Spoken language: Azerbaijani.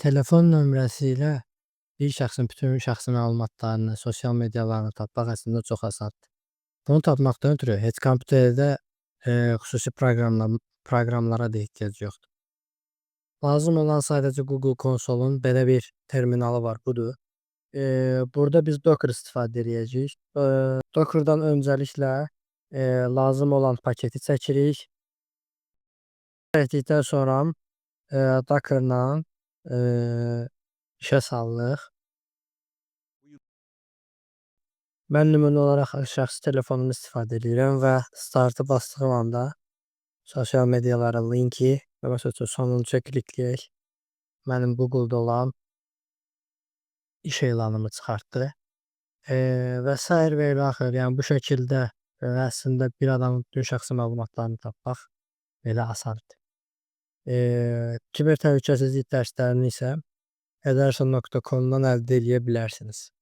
Telefon nömrəsi ilə bir şəxsin bütün şəxsi məlumatlarını, sosial medialarını tapmaq əslində çox asandır. Bunu tapmaqdan ötürü heç kompüterdə xüsusi proqramlara da ehtiyac yoxdur. Lazım olan sadəcə Google konsolun belə bir terminalı var, budur. Burada biz Docker istifadə edəcəyik. Docker'dan öncəliklə lazım olan paketi çəkirik. Çəkdikdən sonra Docker'la işə salırıq. Mən nümunə olaraq şəxsi telefonumu istifadə edirəm və startı bastığım anda sosial medialara linki və məsəl üçün sonuncuya klikləyək. Mənim Google-da olan iş elanımı çıxartdı. Və sair və ilaxır. Yəni bu şəkildə əslində bir adamın bütün şəxsi məlumatlarını tapmaq belə asandır. Kiber təhlükəsizlik dərslərini isə ederson.com-dan əldə eləyə bilərsiniz.